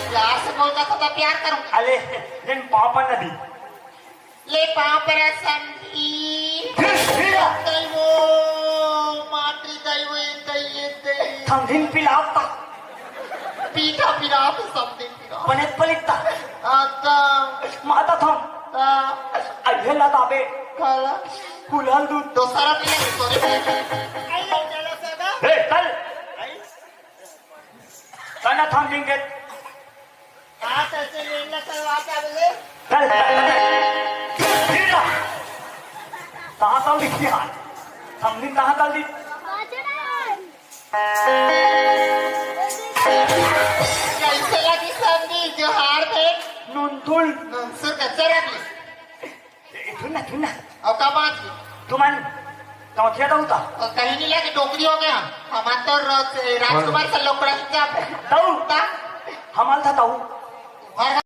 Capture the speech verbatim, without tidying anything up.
प्यार से बोलता था तो प्यार करूंगा। अले, लेन पापा नदी। ले पाँव परा समधी। फिर, फिर। दई वो, माटी दई वो, ये दई, ये दई। समधिन पिलाप ता। पीठा पिलाप, समधी पिलाप। बने पलित ता। आता। माता थम। ता। अइहे ला ताबे। काला। कुलहल दूध। दोसरा पिला, तोरे पिला। आई, आई, चलो, सदा। ए, चल। आई। कना थम जिंगे। हाथ ऐसे लेन ला तलवार का बोले। चल, चल, चल। फिर जा। कहाँ तल दिखती हाथ? समधी कहाँ तल दी? कैसे लगी समधी जोहार भेंट? नूनथुल। नूनसुर कच्चा रख ली। ए, ए, सुन ना, सुन ना। अउ का बात हे? तुमन चौथिया दऊ ता? अउ कहीं नहीं लगे, डोकरी हो गया। हमार तो रोज, ए, राजकुमार से लोग रख जाते। दऊ ता? हमार था दऊ। हर